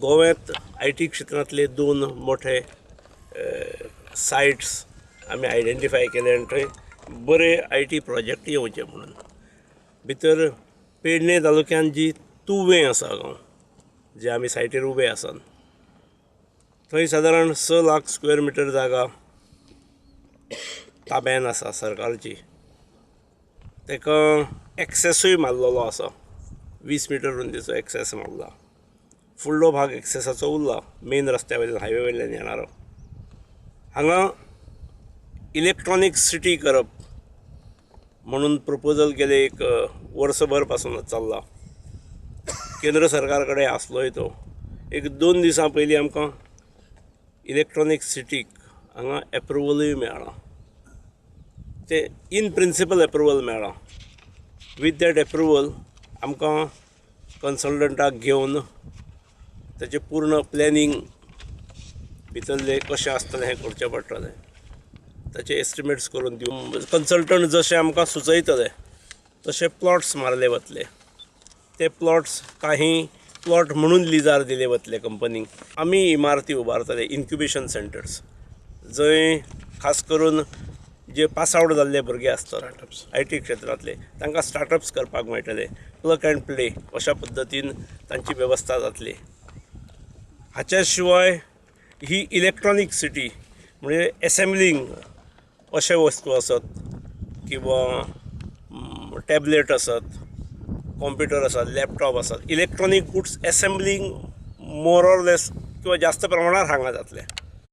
गोव्यांत I T क्षेत्रांतले दोन मोठे सायट्स आमी आयडेंटिफाय केले आनी थंय बरे I T project येवचे म्हणून. भितर पेडणे तालुक्यांत जी तुवें आसा गांव, जे आमी सायटीर उबे आसात, थंय सादारण 6 लाख स्क्वेअर मिटर जागा ताब्यान आसा सरकारची. ताका एक्सेसूय मारलेलो आसा, 20 मिटर रुंदीचो एक्सेस मारला. फुडलो भाग एक्सेसाचो उरला मेन रस्त्या वयल्यान, हायवे वयल्यान येणारो. हांगा इलेक्ट्रॉनीक सिटी करप म्हणून प्रपोजल केलें, एक वर्सभर पासून चल्ला. केंद्र सरकार कडेन आसलोय तो. एक 2 दिसां पयलीं आमकां इलेक्ट्रॉनीक सिटीक हांगा एप्रुवलूय मेळ्ळां. ते इन प्रिंसिपल एप्रुवल मेळ्ळां. विथ that approval आमकां कन्सल्टंटाक घेवन ताचें पूर्ण प्लॅनिंग भितरलें कशें आसतलें हें करचें पडटलें. ताचे एस्टिमेट्स करून दिवन कन्सल्टंट जशें आमकां सुचयतले तशे प्लॉट्स मारले वतले. ते प्लॉट्स काही प्लॉट म्हणून लिजार दिले वतले कंपनीक. आमी इमारती उबारतले, इन्क्युबेशन सेंटर्स, जंय खास करून जे पास आवट जाल्ले भुरगे आसतात I T क्षेत्रांतले, तांकां स्टार्टअप्स करपाक मेळटले. प्लग अँड प्ले अशा पद्दतीन तांची वेवस्था जातली. हाच्या शिवाय ही इलेक्ट्रॉनीक सिटी म्हणजे एसेंब्लिंग अशे वस्तू आसत किंवा टॅबलेट आसत, कॉम्प्युटर आसत, लॅपटॉप आसत, electronic goods assembling more or less किंवा जास्त प्रमाणात हांगा जातलें.